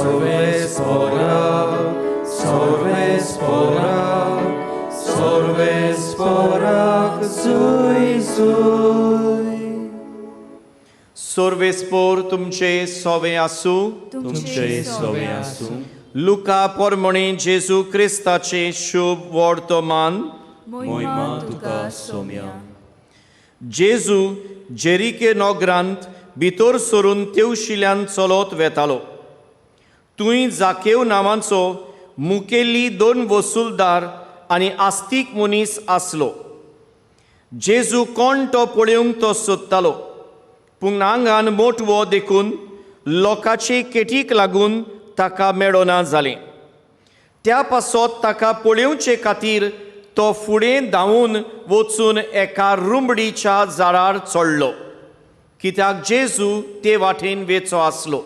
Sorves porac, sorves porac, sorves porac, zui zui. सोर्वेस्पोर तुमचे सोवे आसूं. तुमचे सोवे आसूं. लुका पोरमणे जेजू क्रिस्ताचे शुभ वर्तमान. मोहिमा तुका सोम्या. जेजू जेरिके नगरांत भितर सरून तेवशिल्यान चलत वेतालो. थंय जाकेव नांवाचो मुखेली दोन वसुलदार आनी आस्तीक मनीस आसलो. जेजू कोण तो पळोवंक तो सोदतालो, पूण आंगान मोटवो देखून लोकांचे केटीक लागून ताका मेळना जालें. त्या पासत ताका पळोवचे खातीर तो फुडें धांवून वचून एका रुमडीच्या झाडार चडलो, कित्याक जेजू ते वाटेन वेचो आसलो.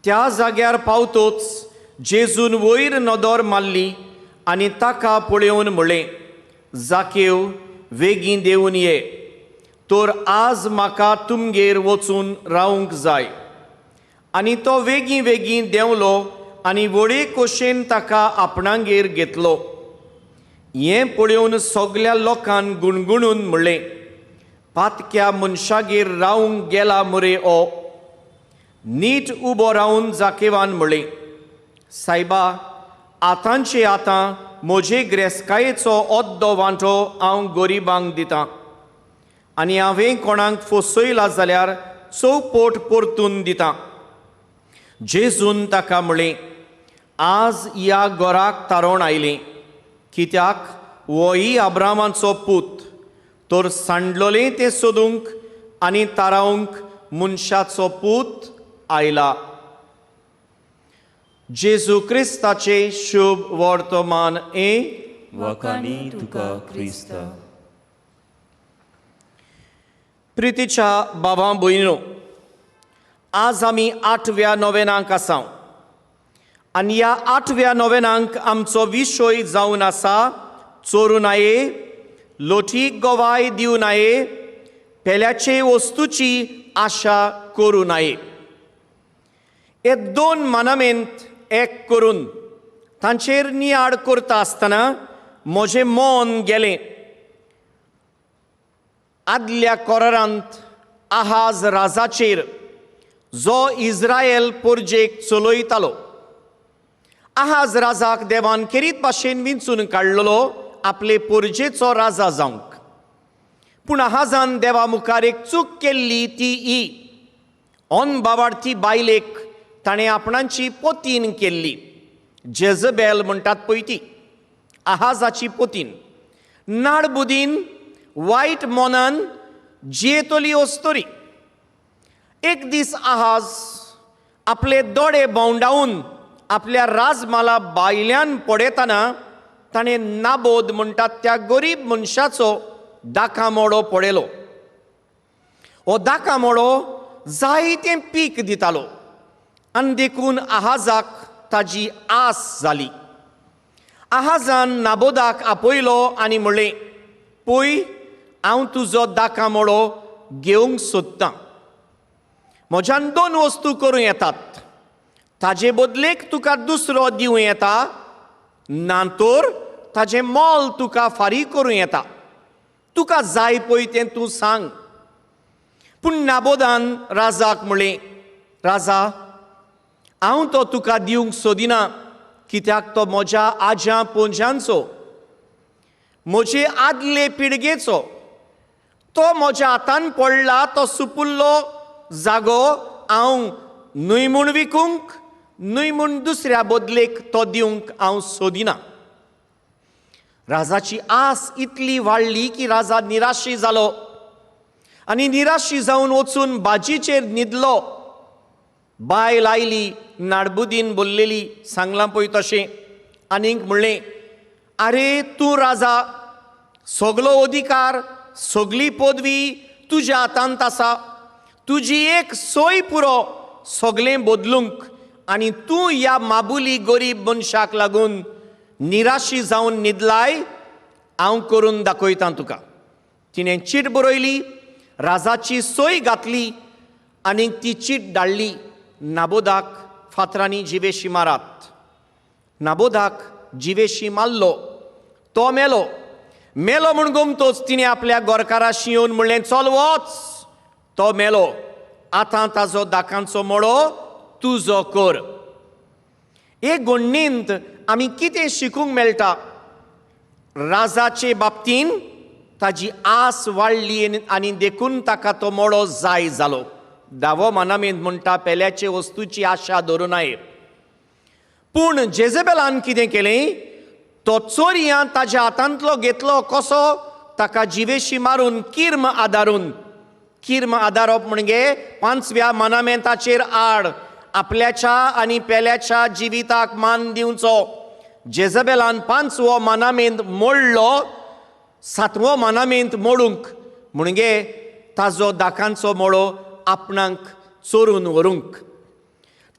त्या जाग्यार पावतोच जेजून वयर नदर मारली आनी ताका पळोवन म्हणलें, जाकेव वेगीं देंवून ये, तर आज म्हाका तुमगेर वचून रावंक जाय. आनी तो वेगीं वेगीं देंवलो आनी व्हडे खोशेन ताका आपणागेर घेतलो. हें पळोवन सगल्या लोकान गुणगुणून म्हणलें, पातक्या मनशागेर रावंक गेला मरे ओ. नीट उबो रावन जाकेवान म्हणलें, सायबा, आतांचे आतां म्हजे ग्रेस्कायेचो अद्दो वांटो हांव गरिबांक दितां आनी हांवें कोणाक फसयला जाल्यार चौपोट परतून दितां. जेजून ताका म्हणलें, आज ह्या घराक तारोण आयलें, कित्याक होय अब्रामाचो पूत, तर सांडलोलें तें सोदूंक आनी तारावंक मनशाचो पूत आयला. जेजू क्रिस्ताचें शुभ वर्तमान. ए वाखाणी तुका क्रिस्ता. प्रितीच्या बाबा भयणो, आज आमी आठव्या नोवेनाक आसा आनी ह्या आठव्या नोवेनाक आमचो विशय जावन आसा चोरू नाये, लोटीक गवाय दिवं नाये, पेल्याचे वस्तूची आशा करूं नाये. हे दोन मानामेंत एक करून तांचेर नियाळ करता आसतना म्हजें मन गेलें आदल्या कोरारांत आहाज राजाचेर, जो इस्रायल पोरजेक चलयतालो. आहाज राजाक देवान खेरीत भाशेन विंचून काडलेलो आपले पोरजेचो राजा जावंक. पूण आहाजान देवा मुखार एक चूक केल्ली, ती ही अनबावाडती बायलेक ताणें आपणाची पोतीन केल्ली. जेजबेल म्हणटात पळय ती आहाजाची पोतीन. नाडबुदीन वायट मनान जियेतली अस्तोरी. एक दीस आहाज आपले दोळे भोंवडावन आपल्या राजमाला भायल्यान पळयतना ताणें नाबोद म्हणटात त्या गरीब मनशाचो दाकामोडो पळयलो. हो दाकामोडो जायतें पीक दितालो आनी देखून आहाजाक ताजी आस जाली. आहाजान नाबोदाक आपयलो आनी म्हणलें, पळय, हांव तुजो दाकामोडो घेवंक सोदतां. म्हज्यान दोन वस्तू करूं येतात, ताजे बदलेक तुका दुसरो दिवं येता, ना तर ताजें मोल तुका फारीक करूं येता. तुका जाय पळय तें तूं सांग. पूण नाबोदान राजाक म्हणलें, राजा, हांव तो तुका दिवंक सोदिना, कित्याक तो म्हज्या आज्या पोंज्यांचो, म्हजे आदले पिळगेचो. तो म्हज्या हातान पडला तो सुपुल्लो जागो हांव न्हय म्हूण विकूंक, न्हय म्हूण दुसऱ्या बदलेक तो दिवंक हांव सोदिना. राजाची आस इतली वाडली की राजा निराशी जालो आनी निराशी जावन वचून बाजीचेर न्हिदलो. बायल आयली, नाडबुदीन बोल्लेली, सांगलां पळय तशें, आनीक म्हणलें, आरे तूं राजा, सगलो अधिकार, सगली पदवी तुज्या हातांत आसा, तुजी एक सोय पुरो सगलें बदलूंक, आनी तूं ह्या माबुली गरीब मनशाक लागून निराशी जावन न्हिदलाय. हांव करून दाखयतां तुका. तिणें चीट बरयली, राजाची सोय घातली आनी ती चीट धाडली नाबोदाक फातरांनी जिवेशी मारात. नाबोदाक जिवेशी मारलो, तो मेलो. मेलो म्हूण गोमतोच तिणें आपल्या गोरकाराशी येवन म्हणलें, चल वच, तो मेलो, आतां ताजो दाकांचो मळो तुजो कर. हे घडणेंत आमी कितें शिकूंक मेळटा? राजाचे बाबतीन ताजी आस वाडली आनी देखून ताका तो मळो जाय जालो. धावो मनामेंत म्हणटा, पेल्याचे वस्तूची आशा धरूं नये. पूण जेजेबेलान कितें केलें? तो चोरयां ताज्या हातांतलो घेतलो. कसो? ताका जिवेशी मारून किर्म आदारून. किर्म आदारप म्हणजे पांचव्या मनामेंताचेर आड, आपल्याच्या आनी पेल्याच्या जिविताक मान दिवचो. जेजबेलान पांचवो मनामेंत मोडलो, सातवो मनामेंत मोडूंक म्हणजे ताजो दाकांचो मोडो आपणाक चोरून व्हरूंक.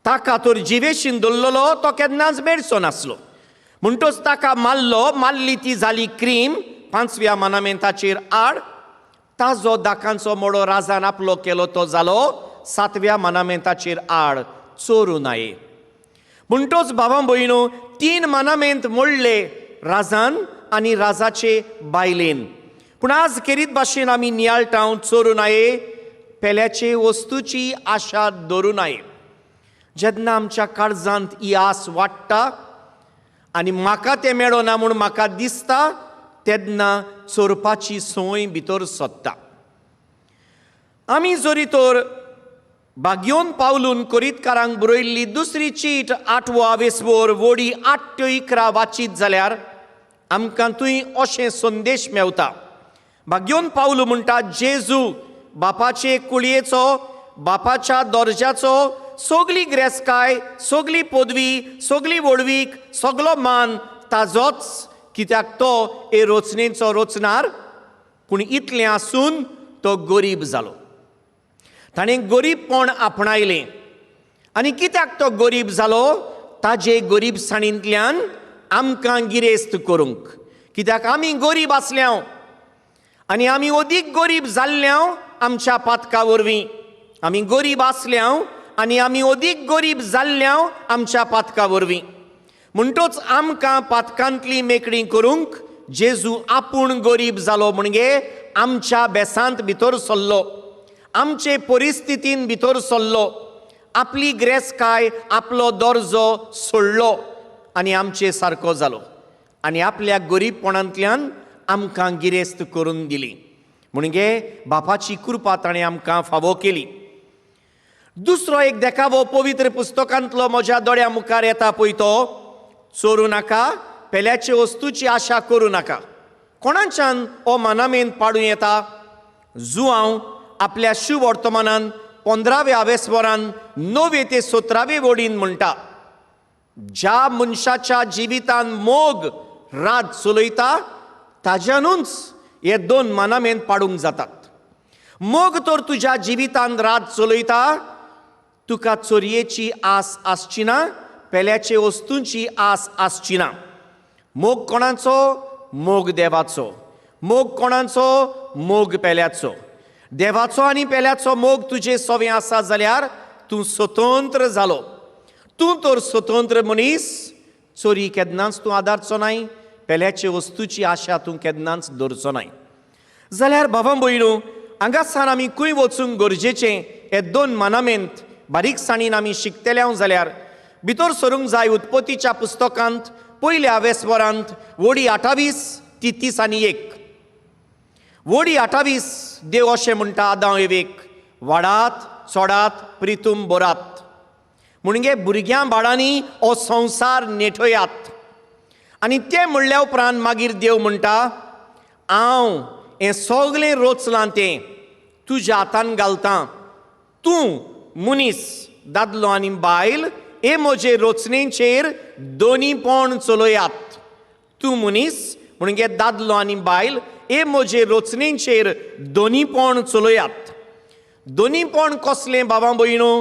ताका तर जिवेशीन दवरलेलो तो केन्नाच मेळचो नासलो, म्हणटच ताका मारलो. मारली ती जाली क्रीम, पांचव्या मनामेंताचेर आड. ताजो दाकांचो मोडो राजान आपलो केलो, तो जालो सातव्या मनामेंताचेर आड, चोरू नये. म्हणटच भावा भयणो, तीन मनामेंत मोडले राजान आनी राजाचे बायलेन. पूण आज खेरीत भाशेन आमी नियाळटा, चोरू नये, पेल्याचे वस्तूची आशा धरूं नये. जेन्ना आमच्या काळजांत ही आस वाडटा आनी म्हाका तें मेळना म्हूण म्हाका दिसता, तेन्ना चोरपाची संवय भितर सोदता. आमी जरी तर बागयोन पावलून कोरीतकारांक बरयल्ली दुसरी चीट आठवो आवेसवर वोडी 8 ते 11 वाचीत जाल्यार आमकां थंय अशें संदेश मेवता. बागयोन पावलू म्हणटा, जेजू बापाचे कुळयेचो, बापाच्या दर्जाचो, सगली ग्रेसकाय, सगली पदवी, सगली व्हडवीक, सगलो मान ताजोच, कित्याक तो हे रचनेचो रचणार. पूण इतलें आसून तो गरीब जालो. ताणें गरीबपण आपणायलें. आनी कित्याक तो गरीब जालो? ताजे गरीबसाणींतल्यान आमकां गिरेस्त करूंक. कित्याक आमी गरीब आसल्याव आनी आमी अदीक गरीब जाल्ल्याव आमच्या पातका वरवीं. आमी गरीब आसल्याव आनी आमी अदीक गरीब जाल्ल्याव आमच्या पातका वरवीं. म्हणटच आमकां पातकांतली मेकळी करूंक जेजू आपूण गरीब जालो, म्हणजे आमच्या बेसांत भितर सरलो, आमचे परिस्थितीन भितर सरलो, आपली ग्रेसकाय, आपलो दर्जो सोडलो आनी आमचे सारको जालो आनी आपल्या गरीबपणांतल्यान आमकां गिरेस्त करून दिली. म्हणजे बापाची कृपा ताणें आमकां फावो केली. दुसरो एक देखावो पवित्र पुस्तकांतलो म्हज्या दोळ्या मुखार येता पळय, तो चोरूं नाका, पेल्याचे वस्तूची आशा करूं नाका. कोणाच्यान हो मनामेन पाडूं येता? जुआंव आपल्या शिववर्तमानान 15व्या आवेसवरान 9 ते 17वे वडीन म्हणटा, ज्या मनशाच्या जिवितान मोग रात चलयता ताज्यानूच हे दोन मनामेन पाडूंक जातात. मोग तर तुज्या जिवितान रात चलयता, तुका चोरयेची आस आसची ना, पेल्याचे वस्तूंची आस आसची ना. मोग कोणाचो? मोग देवाचो. मोग कोणाचो? मोग पेल्याचो. देवाचो आनी पेल्याचो मोग तुजे सवें आसा जाल्यार तूं स्वतंत्र जालो. तूं तर स्वतंत्र मनीस, चोरी केन्नाच तूं आदारचो नाय, पेल्याचे वस्तूची आशा तूं केन्नाच दवरचो नाय. जाल्यार बाबा भयणू, हांगासान आमी खंय वचूंक गरजेचें हे दोन मनामेंत बारीकसाणीन आमी शिकतले जाल्यार भितर सरूंक जाय उत्पत्तीच्या पुस्तकांत पयल्या वेसवरांत वडी 28 ती 31. वडी 28 देव अशें म्हणटा आदांव एवेक, वाडात चोडात प्रितूम बोरात, म्हणजे भुरग्यां बाळांनी हो संवसार नेठयात. आनी तें म्हणल्या उपरांत मागीर देव म्हणटा, हांव हें सगळें रचलां तें तुज्या हातान घालतां, तूं मनीस दादलो आनी बायल हे म्हजे रचनेचेर दोनीपण चलयात. तूं मनीस म्हणजे दादलो आनी बायल हे म्हजे रचनेचेर दोनीपण चलयात. दोनीपण कसलें बाबा भयणो?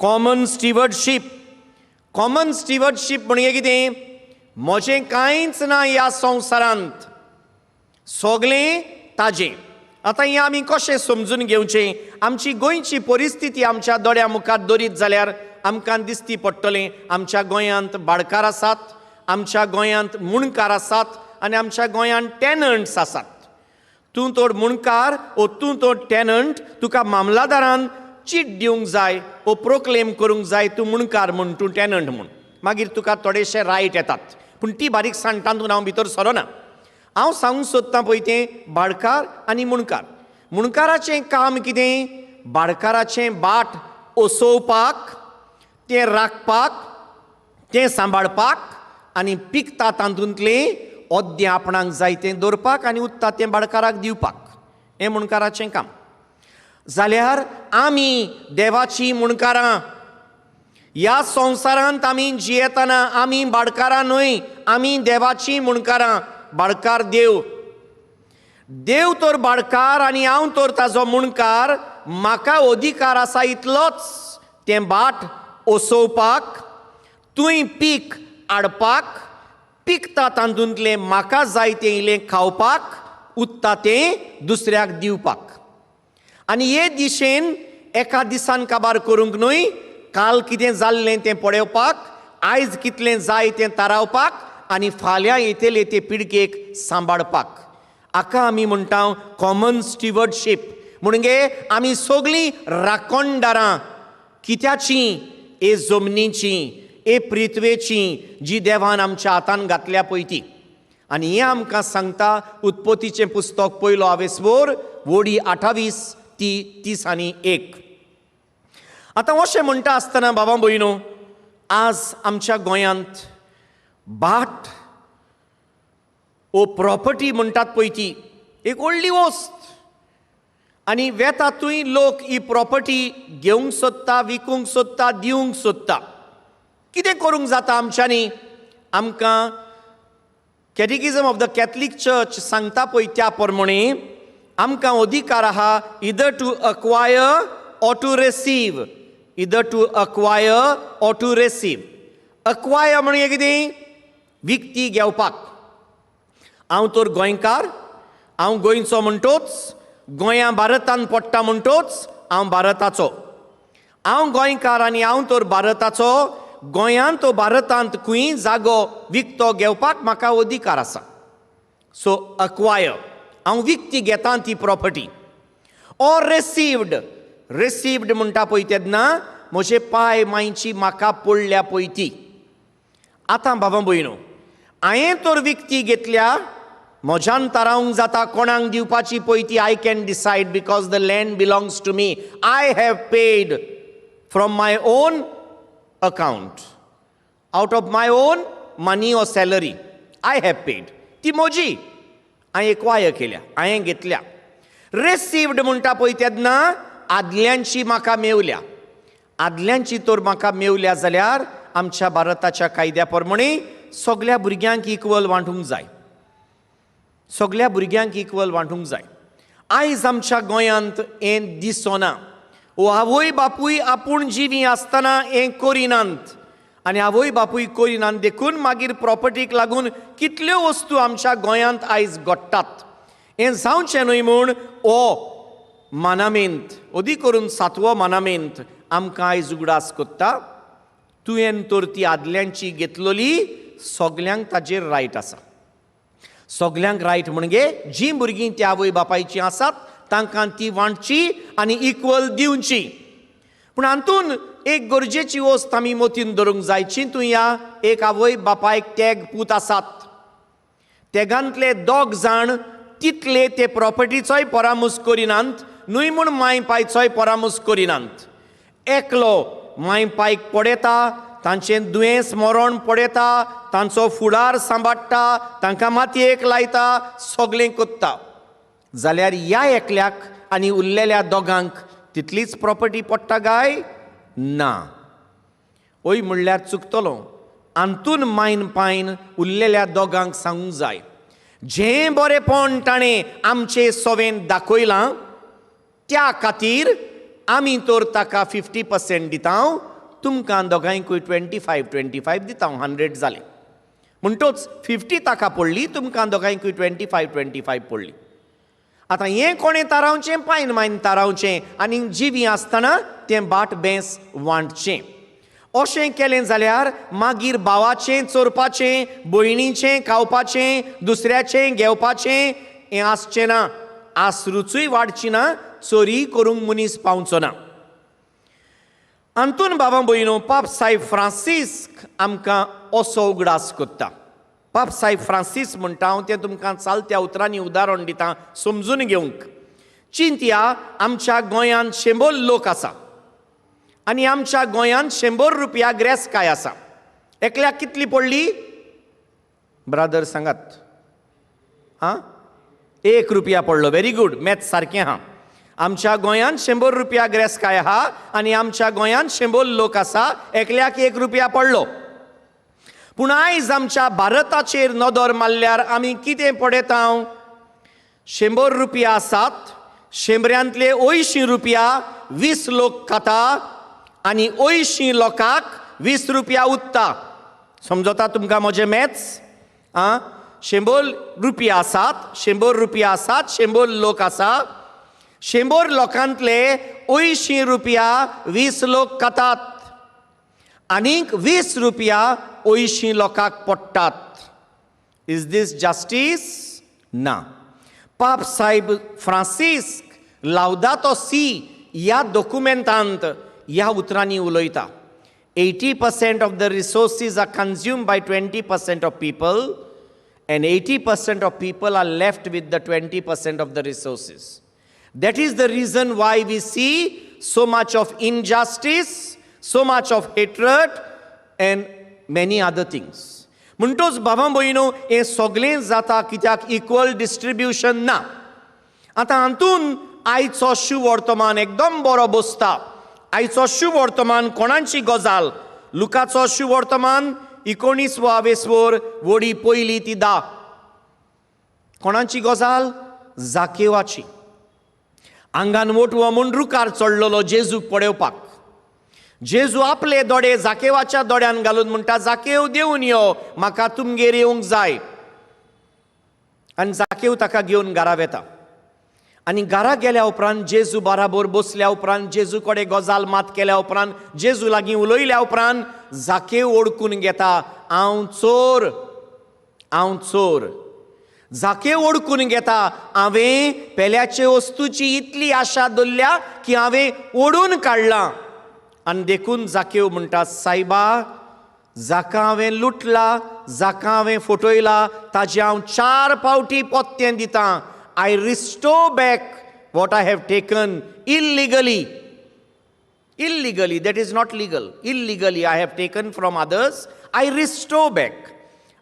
Common stewardship. Common stewardship म्हणजे कितें? म्हजें कांयच ना ह्या संवसारांत, सगळें ताजें. आतां हें आमी कशें समजून घेवचें? आमची गोंयची परिस्थिती आमच्या दोळ्या मुखार दरीत जाल्यार आमकां दिसती पडटलें आमच्या गोंयांत भाडकार आसात, आमच्या गोंयांत मुणकार आसात आनी आमच्या गोंयांत टॅनंट्स आसात. तूं तर मुणकार ओ तूं तर टॅनंट, तुका मामलादारान चीट दिवंक जाय ओ प्रोक्लेम करूंक जाय तूं मुणकार म्हूण, तूं टॅनंट म्हूण. मागीर तुका थोडेशे रायट येतात. पूण ती बारीकसाण तातूंत हांव भितर सरना. हांव सांगूंक सोदतां पळय तें भाडकार आनी मुणकार. मुणकाराचें काम कितें? भाडकाराचें भाट ओसोवपाक, तें राखपाक, तें सांबाळपाक आनी पिकता तातूंतलें अद्दें आपणाक जाय तें दवरपाक आनी उरता तें भाडकाराक दिवपाक. हें मुणकाराचें काम. जाल्यार आमी देवाचीं मुणकारां. ह्या संवसारांत आमी जियेतना आमी भाडकारां न्हय, आमी देवाचीं मुणकारां. भाडकार देव. देव तर भाडकार आनी हांव तर ताजो मुणकार. म्हाका अधिकार आसा इतलोच, तें भाट ओसोवपाक, तुंय पीक हाडपाक, पिकता तातूंतलें म्हाका जाय तें इल्लें खावपाक, उरता तें दुसऱ्याक दिवपाक. आनी हे दिशेन एका दिसान काबार करूंक न्हय, काल कितें जाल्लें तें पळोवपाक, आयज कितलें जाय तें थारावपाक आनी फाल्यां येतले ते पिळगेक सांबाळपाक. हाका आमी म्हणटा कॉमन स्टिवर्डशीप. म्हणजे आमी सगळीं राखणदारां कित्याचीं? ए जमनीचीं, ए पृथ्वेची, जी देवान आमच्या हातान घातल्या पळय ती. आनी हें आमकां सांगता उत्पत्तीचें पुस्तक पयलो आवेसवोर वोडी 28 ती 30 आनी 1. आतां अशें म्हणटा आसतना बाबा भयणो, आज आमच्या गोंयांत भाट ओ प्रॉपर्टी म्हणटात पळय ती एक व्हडली वस्त. आनी वेता थंय लोक ही प्रॉपर्टी घेवंक सोदता, विकूंक सोदता, दिवंक सोदता. कितें करूंक जाता आमच्यांनी? आमकां catechism of the Catholic church सांगता पळय त्या प्रमाणे आमकां अधिकार आहा either to acquire or to receive. Either to acquire or to receive. Acquire म्हणजे कितें? विकती घेवपाक. हांव तर गोंयकार, हांव गोंयचो म्हणटोच, गोंया भारतान पडटा म्हणटोच हांव भारताचो. हांव गोंयकार आनी हांव तर भारताचो. गोंयांत ओ भारतांत खंय जागो विकतो घेवपाक म्हाका अधिकार आसा. सो अक्वायर, हांव विकती घेता ती प्रॉपर्टी. Or received. रिसिव्ड म्हणटा पळय तेन्ना म्हजे पाय मांयची म्हाका पडल्या पळय ती. आतां बाबा भयणो, हांवें तर विकती घेतल्या, म्हज्यान थारावंक जाता कोणाक दिवपाची पळय ती. I can decide because the land belongs to me. I have paid from my own account, out of my own money or salary I have paid. ती म्हजी, हांवें एक्वायर केल्या, हांवें घेतल्या. रिसिव्ड म्हणटा पळय तेन्ना आदल्यांची म्हाका मेवल्या. आदल्यांची तर म्हाका मेवल्या जाल्यार आमच्या भारताच्या कायद्या प्रमाणे सगल्या भुरग्यांक इक्वल वांटूंक जाय. सगल्या भुरग्यांक इक्वल वांटूंक जाय. आयज आमच्या गोंयांत हें दिसना. ओ आवय बापूय आपूण जिवी आसतना हें करिनात आनी आवय बापूय करिनात देखून मागीर प्रॉपर्टीक लागून कितल्यो वस्तू आमच्या गोंयांत आयज घडटात. हें जावचें न्हय म्हूण ओ मानामेंत, अदीक करून सातवो मानामेंत आमकां आयज उगडास कोत्ता. तुवें तर ती आदल्यांची घेतलेली, सगल्यांक ताजेर रायट आसा. सगल्यांक रायट म्हणजे जीं भुरगीं त्या आवय बापायचीं आसात तांकां ती वांटची आनी इक्वल दिवची. पूण हातून एक गरजेची वस्त आमी मतीन धरूंक जाय. चिंतूया एक आवय बापायक तेग पूत आसात. तेगांतले दोग जाण तितले ते प्रॉपर्टीचोय परामूस करिनात, न्हय म्हूण माय पायचोय परामूस करिनात. एकलो माय पायक पळयता, तांचें दुयेंस मरण पळयता, तांचो फुडार सांबाळटा, तांकां मातयेक लायता, सगळें कोत्ता. जाल्यार ह्या एकल्याक आनी उरलेल्या दोगांक तितलीच प्रॉपर्टी पडटा काय ना? हय म्हणल्यार चुकतलो. हातून मायन पायन उरलेल्या दोगांक सांगूंक जाय, जें बरेपण ताणें आमचे सवेन दाखयलां त्या खातीर आमी तर ताका 50% दिता, तुमकां दोगांयकूय 25 25 दिता. 100 जालें म्हणटोच 50 ताका पडली, तुमकां दोगांयकूय 25 25 पडली. आतां हें कोणें थारावचें? पायन मायन थारावचें आनी जिवी आसतना तें भाट बेंस वांटचें. अशें केलें जाल्यार मागीर भावाचें चोरपाचें, भयणीचें खावपाचें, दुसऱ्याचें घेवपाचें हें आसचें ना, आसरूचूय वाडची ना, चोरी करूंक मनीस पावचो ना. अंतून बाबा भयणो, पाप साहेब फ्रांसीस्क आमकां असो उगडास करता. पाप साहेब फ्रांसीस म्हणटा, हांव तें तुमकां चालत्या उतरांनी उदाहरण दितां समजून घेवंक. चिंतया, आमच्या गोंयांत 100 लोक आसा आनी आमच्या गोंयांत 100 रुपया ग्रेसकाय आसा. एकल्याक कितली पडली ब्रादर सांगात? आं, 1 रुपया पडलो. व्हेरी गूड, मॅथ सारकें आहा. आमच्या गोंयांत 100 रुपया ग्रेसकाय आहा आनी आमच्या गोंयांत 100 लोक आसा, एकल्याक 1 रुपया पडलो. पूण आयज आमच्या भारताचेर नदर मारल्यार आमी कितें पळयता? 100 रुपया आसात, 100रांतले 80 रुपया 20 लोक खाता आनी 80 लोकांक 20 रुपया उत्ता. समजता तुमकां म्हजें मॅथ्स? आं, 100 रुपया आसात, 100 रुपया आसात, 100 लोक आसा, 100 लोकांतले 80 रुपया 20 लोक खातात आनीक 20 रुपया 80 लोकांक पडटात. Is this justice? ना. पाप साहेब फ्रांसीस्क लावदातो सी ह्या दोकुमेंतांत ह्या उतरांनी उलयता, 80% of the resources are consumed by 20% of people and 80% of people are left with the 20% of the resources. That is the reason why we see so much of injustice, so much of hatred and many other things. म्हणटोच बाबा भयणो, हें सगळें जाता कित्याक? Equal distribution ना. आतां हातून आयचो शुवर्तमान एकदम बरो बसता. आयचो शुवर्तमान कोणाची गजाल? लुकाचो शुवर्तमान 19वो वेसवर, वडी पयली ती 10. कोणाची गजाल? जाकेवाची. आंगान वटवो म्हूण रुखार चडलेलो जेजूक पळोवपाक. जेजू आपले दोडे जाकेवाच्या दोड्यान घालून म्हणटा, जाकेव देवन यो, म्हाका तुमगेर येवंक जाय. आनी जाकेव ताका घेवन घरा वेता आनी घरा गेल्या उपरांत, जेजू बराबर बसल्या उपरांत, जेजू कडेन गजाल मात केल्या उपरांत, जेजू लागीं उलयल्या उपरांत जाकेव ओडकून घेता, हांव चोर, हांव चोर. जाकेव ओडकून घेता, हांवें पेल्याचे वस्तूची इतली आशा दवरल्या की हांवें ओडून काडलां. आनी देखून जाकेव म्हणटा, सायबा, जाका हांवें लुटला, जाका हांवें फटयला, ताजें हांव 4 फावटी पोत्तें दितां. I restore back what I have taken illegally. Illegally, that is not legal. Illegally I have taken from others, I restore back.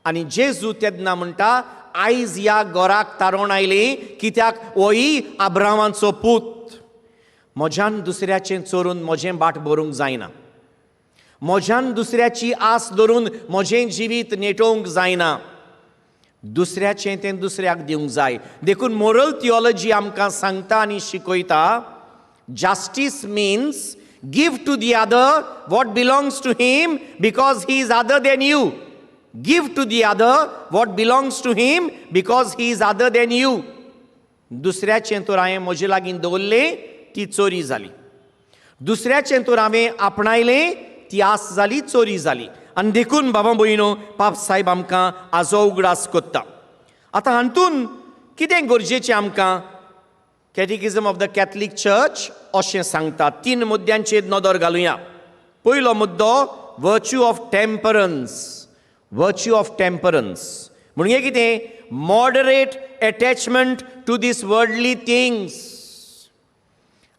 आनी जेजू तेन्ना म्हणटा, आयज ह्या घराक तारोण आयली, कित्याक होय आब्रामाचो पूत. म्हज्यान दुसऱ्याचें चोरून म्हजें बाट भरूंक जायना. म्हज्यान दुसऱ्याची आस धरून म्हजें जिवीत नेटोवंक जायना. दुसऱ्याचें तें दुसऱ्याक दिवंक जाय. देखून मोरल थियोलॉजी आमकां सांगता आनी शिकयता, justice means give to the other what belongs to him because he is other than you. Give to the other what belongs to him because he is other than you. दुसऱ्याचें तर हांवें म्हजे लागीं दवरलें, ती चोरी जाली. दुसऱ्याचें तर हांवें आपणायलें, ती आस जाली, चोरी जाली. आनी देखून बाबा भयणो, पाप साहेब आमकां आजो उगडास कोत्ता. आतां हातून कितें गरजेचें आमकां? Catechism of the Catholic Church अशें सांगता. तीन मुद्द्यांचेर नदर घालुया. पयलो मुद्दो, virtue of temperance. Virtue of temperance म्हणजे कितें? Moderate attachment to this worldly things.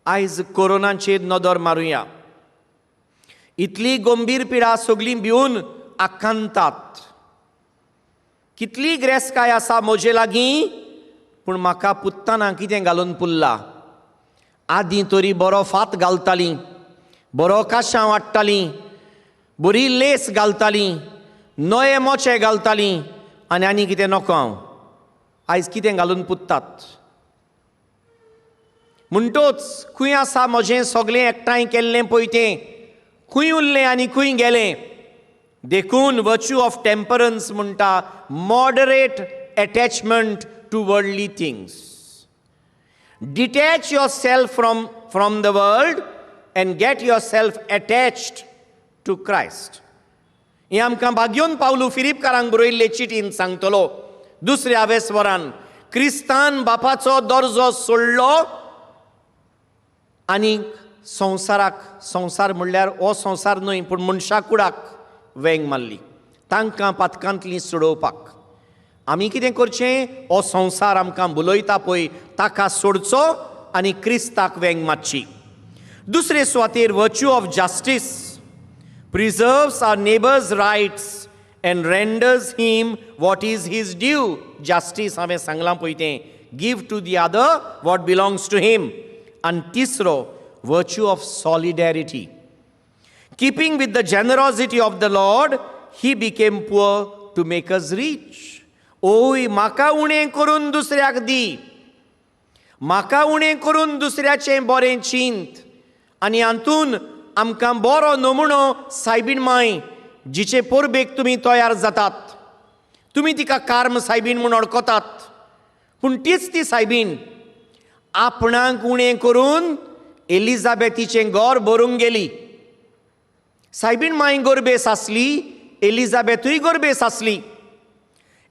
आयज कोरोनाचेर नदर मारुया. इतली गंभीर पिडा, सगळीं भिवन आकांतात. कितली ग्रेसकाय आसा म्हजे लागीं, पूण म्हाका पुत्ताना कितें घालून पुरला? आदीं तरी बरो फात घालतालीं, बरो काशां वाडटालीं, बरी लेस घालतालीं, नये मोचे घालतालीं आनी आनी कितें नको हांव. आयज कितें घालून पुत्तात? म्हणटोच खंय आसा म्हजें सगळें एकठांय केल्लें पळय तें? खंय उरलें आनी खंय गेलें? देखून वर्च्यू ऑफ टेम्परन्स म्हणटा, moderate attachment to worldly things. Detach yourself from the world and get yourself attached to God. to Christ. हें आमकां भाग्योन पावलू फिलीपकारांक बरयल्ले चिटीन सांगतलो. दुसऱ्या वेसवरान क्रिस्तान बापाचो दर्जो सोडलो आनी संवसाराक, संवसार म्हणल्यार हो संवसार न्हय पूण मनशा कुडाक वेंग मारली, तांकां पातकांतली सोडोवपाक. आमी कितें करचें? हो संवसार आमकां बुलयता पळय ताका सोडचो आनी क्रिस्ताक वेंग मारची. दुसरे सुवातेर virtue of justice preserves our neighbour's rights and renders him what is his due. Justice हांवें सांगलां पळय तें, give to the other what belongs to him. आनी तिसरो virtue of solidarity, keeping with the generosity of the Lord he became poor to make us rich. ओय म्हाका उणें करून दुसऱ्याक दी, म्हाका उणें करून दुसऱ्याचें बरें चिंत. आनी हातून आमकां बरो नमुनो सायबीण माय, जिचे परबेक तुमी तयार जातात, तुमी तिका कार्म सायबीण म्हूण वळखतात, पूण तीच ती सायबीण आपणाक उणें करून एलिजाबेथीचें घर भरूंक गेली. सायबीण माय गोरबेस आसली, एलिजाबेथूय गोरबेस आसली.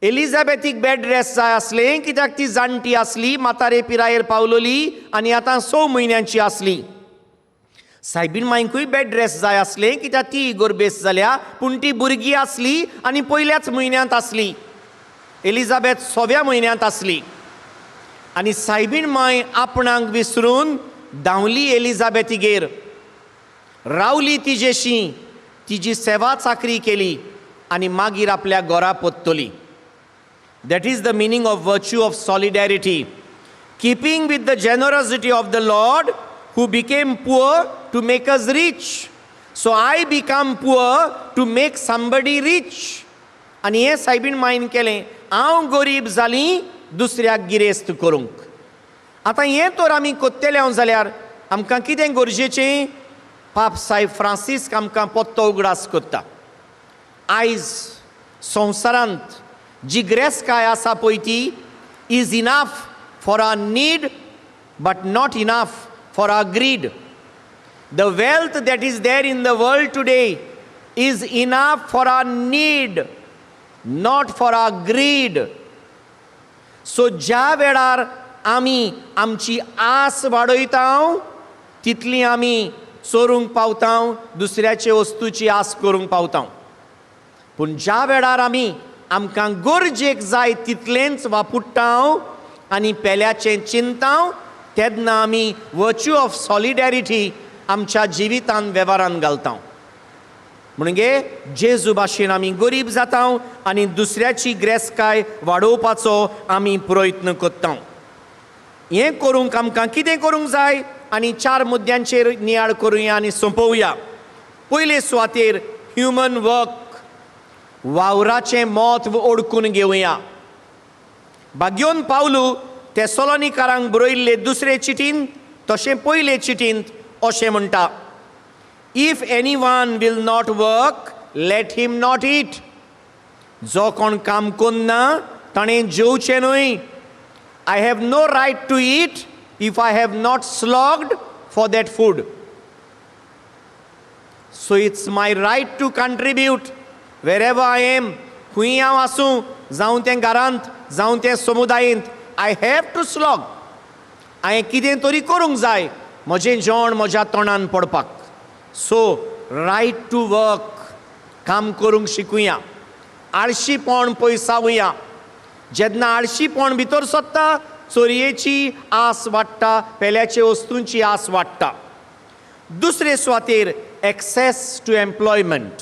एलिजाबेथीक बेड रेस्ट जाय आसलें कित्याक ती जाणटी आसली, म्हातारे पिरायेर पावलोली आनी आतां 6 म्हयन्यांची आसली. सायबीण मांयकूय बेड रेस्ट जाय आसलें कित्याक ती गोरबेस जाल्या, पूण ती भुरगी आसली आनी पयल्याच म्हयन्यांत आसली. एलिजाबेथ 6व्या म्हयन्यांत आसली. आनी सायबीण मांय आपणाक विसरून धांवली एलिजाबेथीगेर, रावली तिजेशी, तिजी सेवा चाकरी केली आनी मागीर आपल्या घरा परतली. That is the meaning of virtue of solidarity. Keeping with the generosity of the Lord who became poor to make us rich. So I become poor to make somebody rich. आनी हें सायबीण मायन केलें, हांव गरीब जाली दुसऱ्याक गिरेस्त करूंक. आतां हें तर आमी कोत्तेले हांव जाल्यार आमकां कितें गरजेचें? पाप सायब फ्रांसीस्क आमकां पत्तो उगडास करता. आयज संवसारांत जी ग्रेसकाय आसा पळय ती is enough for our need but not enough for our greed. The wealth that is there in the world today is enough for our need, not for our greed. So ज्या वेळार आमी आमची आस वाडयता तितली आमी चोरूंक पावता, दुसऱ्याचे वस्तूची आस करूंक पावता. पूण ज्या वेळार आमी आमकां गरजेक जाय तितलेंच वापुडटा आनी पेल्याचें चिंता, तेन्ना आमी वर्च्यू ऑफ सॉलिडॅरिटी आमच्या जिवितान वेव्हारान घालता. म्हणजे जेजू भाशेन आमी गरीब जाता आनी दुसऱ्याची ग्रेसकाय वाडोवपाचो आमी प्रयत्न करता. हें करूंक आमकां कितें करूंक जाय? आनी 4 मुद्द्यांचेर नियाळ करुया आनी सोंपोवया. पयले सुवातेर ह्युमन वर्क, वावराचें म्हत्व ओडकून घेवया. भाग्योन पावलू तेसोलोनिकारांक बरयल्ले दुसरे चिटीन तशें पयले चिटींत अशें म्हणटा, if any one will not work let him not eat. जो कोण काम करना ताणें जेवचें न्हय. I have no right to eat if I have not slogged for that food. So it's my right to contribute wherever I am. खंय हांव आसूं, जावं तें घरांत जावं तें समुदायेंत, I have to slog. हांवें कितें तरी करूंक जाय म्हजें जेवण म्हज्या तोंडान पडपाक. सो रायट टू वर्क, काम करूंक शिकुया, आळशीपण पयसावया. जेन्ना आळशीपण भितर सरता चोरयेची आस वाडटा, पेल्याचे वस्तूंची आस वाडटा. दुसरे सुवातेर एक्सेस टू एम्प्लॉयमेंट,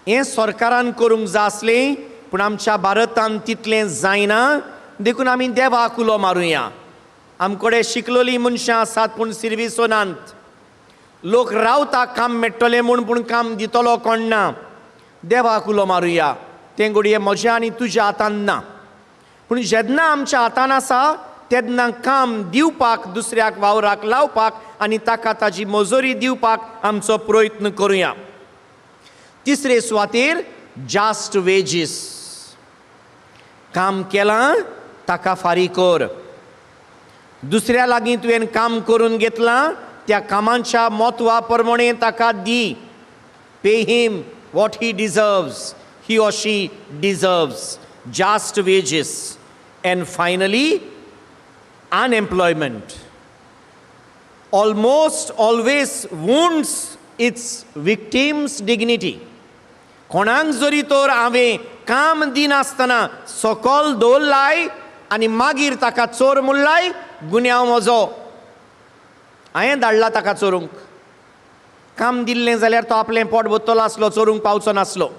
हें सरकारान करूंक जाय आसलें पूण आमच्या भारतान तितलें जायना, देखून आमी देवाक उलो मारुया. आमकडे शिकलोलीं मनशां आसात पूण सिर्विसोनात. लोक रावता काम मेळटलें म्हूण, पूण काम दितलो कोण ना. देवाक उलो मारुया, तें घडये म्हज्या आनी तुज्या हातान ना, पूण जेन्ना आमच्या हातान आसा तेन्ना काम दिवपाक, दुसऱ्याक वावराक लावपाक आनी ताका ताजी मजुरी दिवपाक आमचो प्रयत्न करुया. तिसरे सुवातेर जास्ट वेजीस, काम केलां ताका फारीक कर. दुसऱ्या लागीं तुवें काम करून घेतलां त्या कामाच्या म्हत्वा प्रमाणे ताका दी. Pay him what he deserves, he or she deserves, just wages. And finally, unemployment almost always wounds its victim's dignity. कोणाक जरी तर हांवें काम दिनासतना सकल दवरलाय आनी मागीर ताका चोर म्हणलाय, गुन्यांव म्हजो. हांवें धाडला ताका चोरूंक. काम दिल्लें जाल्यार तो आपलें पोट भरतलो आसलो, चोरूंक पावचो नासलो.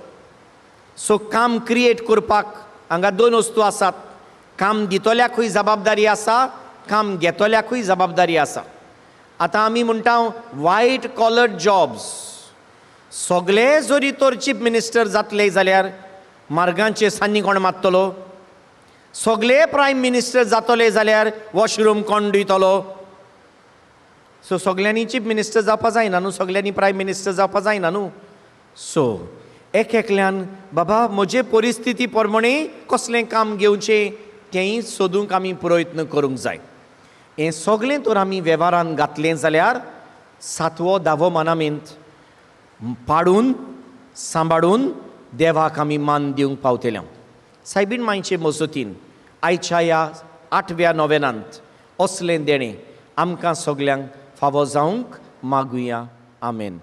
सो काम क्रिएट करपाक हांगा दोन वस्तू आसात. काम दितल्याकूय जबाबदारी आसा, काम घेतल्याकूय जबाबदारी आसा. आतां आमी म्हणटा वायट कॉलर जॉब्स. सगळे जरी तर चीफ मिनिस्टर जातले जाल्यार मार्गांचेर सान्नी कोण मारतलो? सगळे प्रायम मिनिस्टर जातले जाल्यार वॉशरूम कोण धुयतलो? सो सगल्यांनी चीफ मिनिस्टर जावपा जायना न्हू, सगल्यांनी प्रायम मिनिस्टर जावपा जायना न्हू. सो एक एकल्यान बाबा म्हजे परिस्थिती प्रमाणे कसलें काम घेवचें तेंय सोदूंक आमी प्रयत्न करूंक जाय. हें सगळें तर आमी वेव्हारान घातलें जाल्यार सातवो धावो मनामेंत पाडून सांबाळून देवाक आमी मान दिवंक पावतले. सायबीण मांयचे मजतीन आयच्या ह्या आठव्या नोवेनांत असलें देणें आमकां सगल्यांक फावो जावंक मागुया. आमेन.